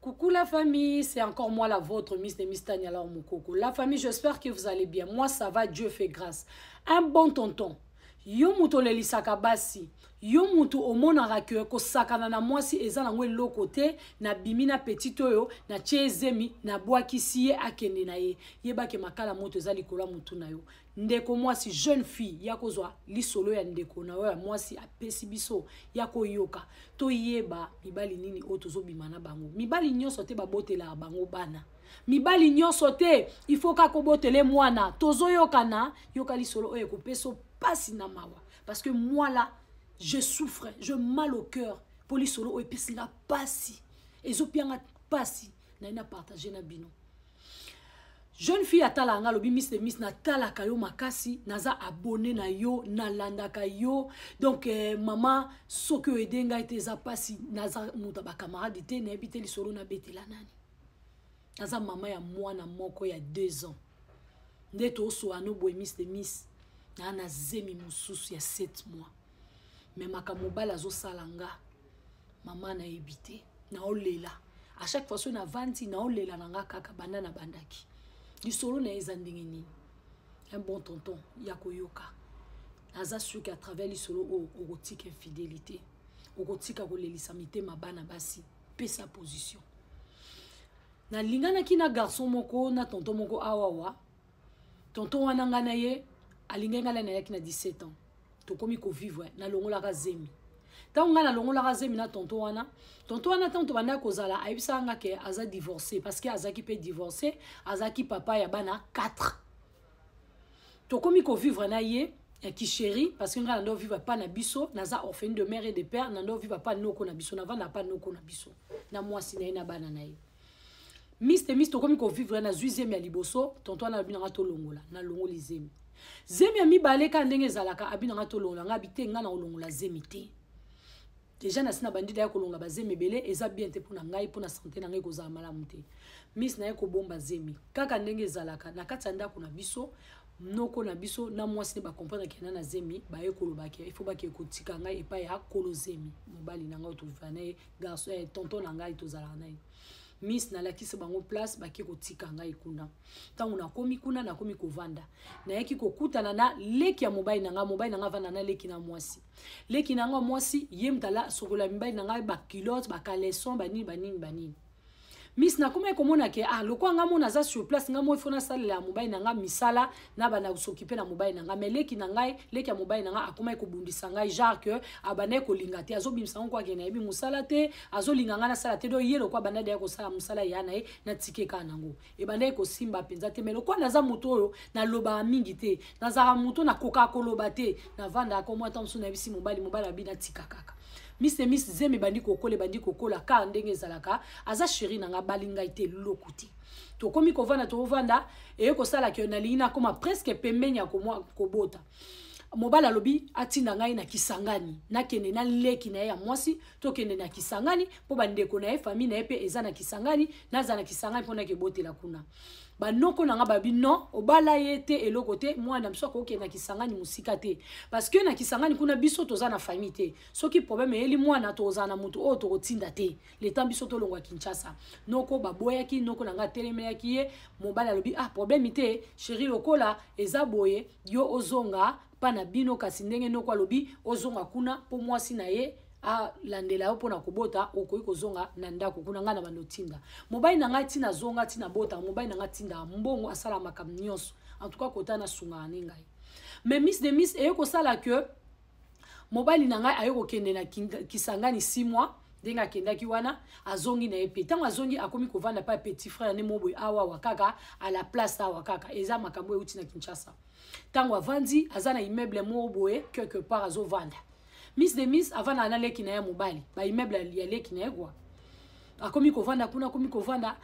Coucou la famille, c'est encore moi la vôtre, Miss de Miss Tania Laure Mukoko. La famille, j'espère que vous allez bien. Moi, ça va, Dieu fait grâce. Un bon tonton. Yo mutu olelisaka basi, yo mutu omonaka ke kosakana na mwasi eza nango eloko te, nabimi na petite oyo, natie zemi, nabwakisi ye akende na ye. Yeba ke makala moto eza likolo ya mutu na yo. Ndeko mwasi, jeune fille, ya kozwa lisolo ya ndeko na yo ya mwasi apesi biso ya koyoka. Toyeba mibali nini oyo tozobima na bango. Mibali nyonso te babotelaka bango bana. Mibali nyonso te il faut kaka obotele mwana. Tozoyokana, yoka lisolo oyo ekopesa pasi na mawa. Parce que moi là, je souffre, je mal au cœur. Po lisolo oyo epesi nga pasi. Ezopianga pasi. Na ina partager na bino. Jeune fille atala nga lobi Miss de Miss natalaka yo makasi, naza abonné na yo, nalandaka yo. Donc mama soki oede ngai te eza pasi, naza moto ya ba camarade te, nayebi te lisolo nabetela nani. Naza mama ya mwana moko ya 2 ans. Nde tosoa no boye Miss de Miss, na na zemi mosusu ya 7 mois. Mais makambo mobali azosala nga, mama nayebi te, naolela. À chaque fois so na vandi naolela na nga kaka banda na bandaki. Lisolo na eza ndenge nini? Un bon tonton ya koyoka. Naza sûr qu'à travers lisolo oyo okotika infidélité, okotika kolelisa mitema bana basi, pesa position. Nalinganaki na garçon moko na tonton moko awawa. Tonton wana nga na ye alingaki nga na yaki na 17 ans. Tokomi kovivre nalongolaka zemi. Tango nga nalongolaka zemi na tonton wana, tonton wana tango tobandaki kozala ayebisaka nga ke aza divorcé parce que azalaki pe divorcé, azalaki papa ya bana 4. Tokomi kovivre na ye ya kichéri parce que nga nando vivre pa na biso, naza orpheline de mère et de père, nando vivre pa noko na biso, navanda pa noko na biso, na mwasi na ye na bana na ye. Miss de Miss tokomi kovivre na zwi zemi ya liboso, tonton wana abi nanga tolongola, nalongoli zemi. Zemi ya mibale ka ndenge ezalaka abi nanga tolongola, nga abi te nga na kolongola zemi te. Déjà na sina bandida ya kolongola ba zemi ebele eza bien te pona ngai, pona santé na ngai kozala malamu te. Miss na ye kobomba zemi kaka ndenge ezalaka na kati ya ndako na biso, noko na biso na mwasi ne ba comprendre ke na na zemi, ba ye koloba ke il faut ba ke kotika ngai epai ya kolo zemi. Mobali na ngai tovivre na ye, garçon, tonton na ngai tozalaka na ye. Miss nalakisi bango place bake kotika ngai kuna. Ntango nakomi kuna nakomi kovanda. Nayaki kokutana na leki ya mobali na ngai, mobali na ngai avanda na leki na mwasi. Leki na ngai mwasi ye moto ala sokola mibali na ngai ba culotte, ba caleçon, banini banini banini. Miss nakomaki komona ke ah lokwa nga mona aza sur place nga moi faut nasalela mobali na nga misala na banda kosokipe na mobali na nga. Mais leki na ngai, leki ya mobali na nga akomaki kobundisa ngai genre que abandaki kolinga te, azobimisa ngo kwa ke nayebi mosala te, azolinga nga nasala te, donc ye lokwa abanda deya kosala mosala ya na ye natike kaka nango. Ebandaki kosimba mpenza te, mais lokwa naza moto oyo nalobaka mingi te, nazalaka moto nakokaka koloba te, navandaka komwa ntango mosusu nayebisi mobali, mobali abi natika kaka. Miss et Miss zemi bandi kokola, bandi kokola kaka ndenge ezalaka, aza chéri na nga bali ngai te eloko te. Tokomi kovanda, tovanda, eye kosala ke nalingi nakoma presque pembeni ya komwa kobota. Mobali alobi atinda ngai na Kisangani, nakende na leki na ye ya mwasi, tokende na Kisangani mpo bandeko na ye, famille na ye mpe eza na Kisangani, naza na Kisangani mpo nakebotela kuna. Banoko na nga babi non, obala ye te eloko te, mwana biso akokende na Kisangani mosika te, parce que na Kisangani kuna biso toza na famille te. Soki problème eyeli mwana tozala na motu oyo tokotinda te, le temps biso tolongwa Kinshasa. Noko baboyaki, noko na nga atelemelaki ye, mobali alobi ah problème te chéri, lokola eza boye yo ozonga pa na bino, kasi ndenge noko alobi ozonga kuna po mwasi na ye alandela yo mpona kobota, okoki kozonga na ndako kuna. Ngai na bando tinda mobali na ngai tina zonga tina bota, mobali na ngai tinda mbongo asala makambo nyonso, en tout cas kota na sungaka ne ngai. Mais Miss de Miss eye kosala que mobali na ngai aye kokende na Kisangani 6 mois, ndenge akendaki wana azongi na ye pe. Ntango azongi akomi kovanda pa petit frère ne moboye awa wa kaka à la place awa kaka, eza makambo euti na Kinshasa. Ntango avandi aza na immeuble moko boye quelque part azovanda. Miss de Miss avanda na leki na ye mobali, ba immeuble ya leki na ye quoi. Akomi kovanda kuna, akomi kovanda.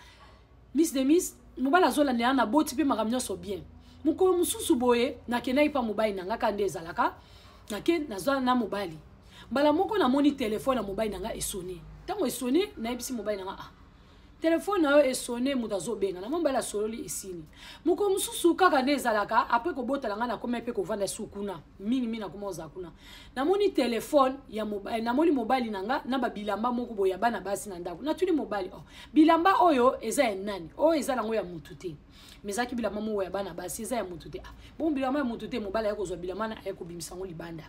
Miss de Miss mobali azolandela na boti pe makambo nyonso bien. Mokolo mosusu boye nakendaki pa mobali na nga kaka nde ezalaka, nake nazwa na mobali. Mbala moko namoni telefone ya mobali na nga esone. Ntango esone nayebisi mobali na nga ah, Telefone na yo esone, moto azobenga na mobali, asololi, esili. Mokolo mosusu kaka nde ezalaka apres kobotala ngai, nakoma mpe kovanda su kuna mingimingi, nakoma kozala kuna. Namoni telefone ya mobali, namoni mobali na nga na babilamba moko boye ya bana basi na ndako. Natuni mobali: "Oh, bilamba oyo eza ya nani?" "Oyo eza nango ya mutu te." Mais ezalaki bilamba moko ya bana basi, eza ya mutu te. "Ah, bon, bilamba ya mutu te." Mobali aye kozwa bilamba na aye kobimisa yango libanda.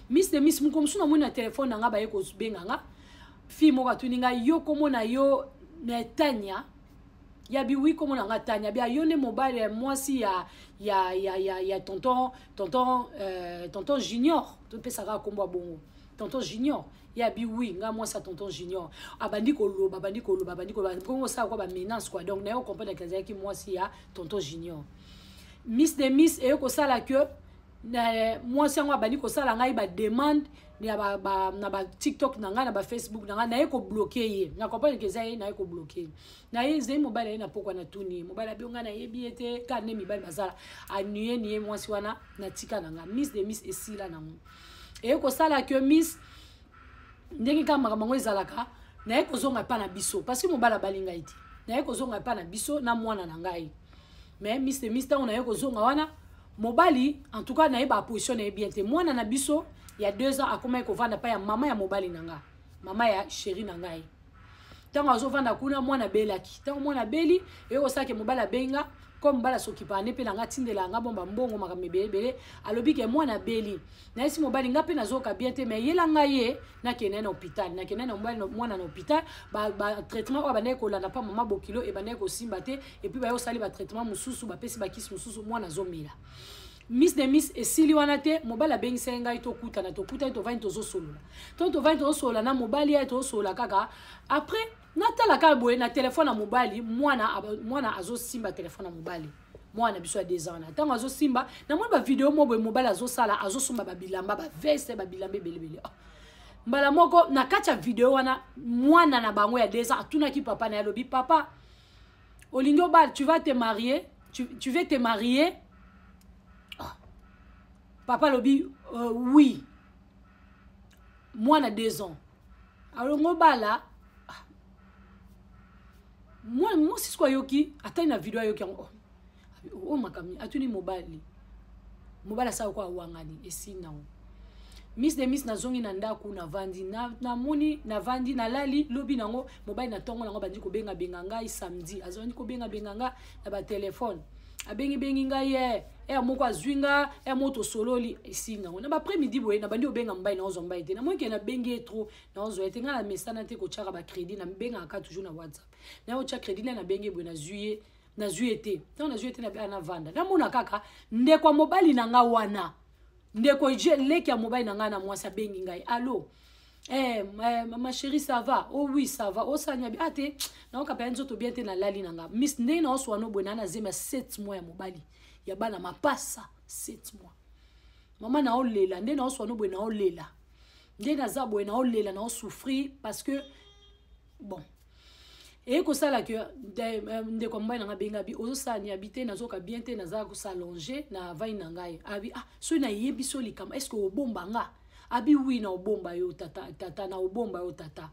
Miss de miss, moko mosusu namoni na telefone na nga, baye kobenga nga. Fille moko atuni ngai: "Yo, komona yo na Tania?" Ya bi: "Oui, komona nga Tania." Bia: "Yo nde mobali ya mwasi ya tonton Junior?" Topesaka kombo ya bongo, tonton Junior. Ya bi: "Oui, nga mwasi ya tonton Junior." Abandi koloba, abandi koloba, abandi koloba bongo, osala kwa bamenace quoi. Donc naye comprendre ke azalaki mwasi ya tonton Junior. Miss de miss, eye kosala ke mwasi yango abandi kosala ngai bademande na baTikTok na ngai, na baFacebook na ngai. Naye kobloquer ye, na comprendre ke eza ye. Naye kobloquer ye, naye ezali mobali aye na pokwa. Natuni ye, mobali abi: "Ngai nayebi ye te." Ka nde mibali bazala anuye ni ye mwasi wana. Natika na ngai. Miss de miss, esila nango. Eye kosala ke miss, ndenge kaka makambo yango ezalaka, naye kozonga epa na biso, parce que mobali abali ngai te. Naye kozonga epa na biso na mwana na ngai. Mais miss de miss, ntango naye kozonga wana, mobali, en tout cas nayeba position na ye bien te. Mwana na biso ya 2 ans akomaki kovanda pa ya mama ya mobali na nga, mama ya chéri na ngai. Ntango azovanda kuna, mwana abelaki. Ntango mwana abeli, eye kosalaka mobali abenga. Comme mobali asokipa nde mpe na nga, atindela nga bomba mbongo, makambo ebele ebele. Alobi ke mwana abeli. Nayesi mobali: "Nga mpe nazoka bien te, mais yela ngai ye, nakende na hôpital." Nakende na mobali, mwana na hôpital. Batraitement oyo bandaki kolanda mpa mama bokilo ebandaki kosimba te. Et puis baye osali batraitement mosusu, bapesi bakisi mosusu, mwana azomela. Miss de miss, esili wana te. Mobali abengisaki ngai, tokutana. Tokutani, tovandi, tozosolola. To tovandi, tozosolola na mobali ye, tozosolola kaka. Après natala kaka boye na telefone ya mobali, mwana azosimba telefone ya mobali, mwana biso ya 2 ans. Na ntango azosimba, namoni bavideo mo boye mobali azosala, azosomba babilamba, baveste, babilamba ebelebele. Oh. Mbala moko na kati ya video wana, mwana na bango ya 2 ans atunaki papa na ye, alobi: "Papa, olingi obala? Tu vas te marier? Tu veux te marier?" Oh. Papa alobi: "Oui." Mwana 2 ans alongi obala. Ah. Mwasi siko ayoki, atali na video, ayoki yango. Oh, oh, makambo. Atuni mobali, mobali asala ko awangani, esili nango. Miss de miss, nazongi na ndako, navandi, namoni navandi, nalali. Lobi nango, mobali na ntongo nango bandi kobengabenga ngai. Samedi azalandi kobengabenga nga na batelefone, abengibengi ngai ye ere moko, azwi nga ere moko, tosololi, esili nango. Na baprès midi boye, nabandi kobenga mobali, naozwa mobali te. Namoni ke nabengi ye trop, naozwa ye te. Ngai na mesana te kotiaka bacrédit, nabengaka toujours na WhatsApp. Naye kotya crédit nde nabengi ye boye, nazwi ye, nazwi ye te. Ntango nazwi ye te, navanda, namona kaka ndeko ya mobali na nga wana, ndeko leki ya mobali na ngai na mwasi, abengi ngai: "Allo, ma chérie, ça va?" "Oh oui, ça va." "Osani?" Abi: "Ah te, naoka mpenza nzoto bien te, nalali na nga." Miss, ndenge naoswana boye, naa na zemi ya 7 mois ya mobali ya bana mapasa, 7 mois. Mama, naolela. Nde naoswana boye, naolela. Nde naza boye, naolela, naosouffrir, parce que bon, eye kosala ke ndeko mobali na nga abengi, abi: "Ozosala nini?" Abi: "Te, nazoka bien te, naza kosalonge na vai na ngai." Abi: "Ah, soki nayebi so likambo, est ce que obomba nga?" Abi: "Oui, na obomba yo tata, tata na obomba yo tata,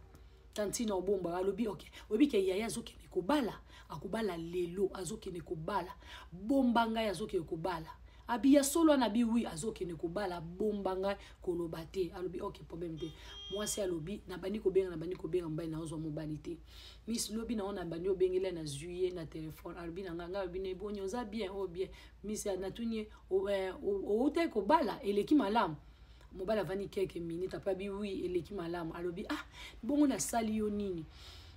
tanti na obomba yo." Alobi: "Ok, oyebi ke yaya azokende kobala, akobala lelo, azokende kobala, bomba ngai, azokende kobala." Abi: "Ya solo wana?" Abi: "Oui, azokende kobala, bomba ngai, koloba te." Alobi: "Ok, problème te." Mwasi alobi: "Nabandi kobenga, nabandi kobenga mobali, naozwa mobali te." Miss, lobi nango nabandi obengela, nazwi ye na telefone. Alobi na ngai, ngai alobi: "Neboni, oza bien?" "Oyo bien." Miss, natuni ye: "Outaki kobala, eleki malamu?" Mobali avandi quelques minutes après, abi: "Oui, eleki malamu." Alobi: "Ah bongo, nasali yo nini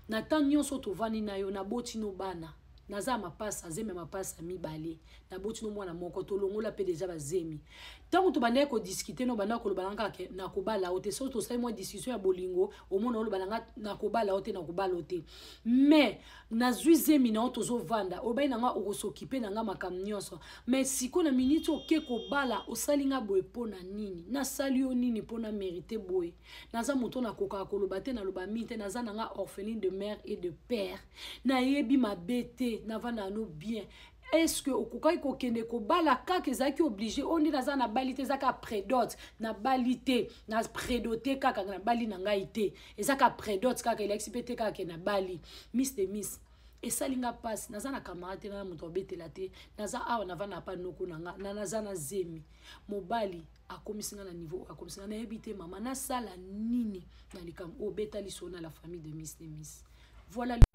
na temps nyonso tovandi na yo? Naboti no bana, naza mapasa, zemi ya mapasa mibale, naboti no mwana moko, tolongola mpe deja bazemi. Ntango tobandaki kodiscuter no, bandaki koloba na nga kaka nakobala yo te. Soki tosali mwa discussion ya bolingo, omona oloba na nga nakobala yo te, nakobala yo te. Mais nazwi zemi na yo, tozovanda, obai na nga okosokipe na nga makambo nyonso. Mais sikoyo na miniti oke kobala, osali nga boye mpo na nini? Nasali yo nini mpo na mérite boye? Naza moto nakokaka koloba te, naloba mingi te, naza na nga orpheline de mère et de père, nayebi mabe te, navanda no bien. Est-ce que okokaki kokende kobala kaka? Ezalaki obligé? Oyo nde naza, nabali te, eza kaka prédot. Nabali te, na prédote kaka, nabali na ngai te, eza kaka prédot kaka, elakisi mpe te kaka ke nabali. Miss de Miss, esali nga mpasi. Naza na camarade te, na moto abetela te. Naza awa, navanda pa noko na nga na naza na zemi. Mobali akomisi nga na niveau oyo akomisi nga, nayebi te mama nasala nini na likambo oyo. Beta liso na la famille de Miss de Miss. Voilà.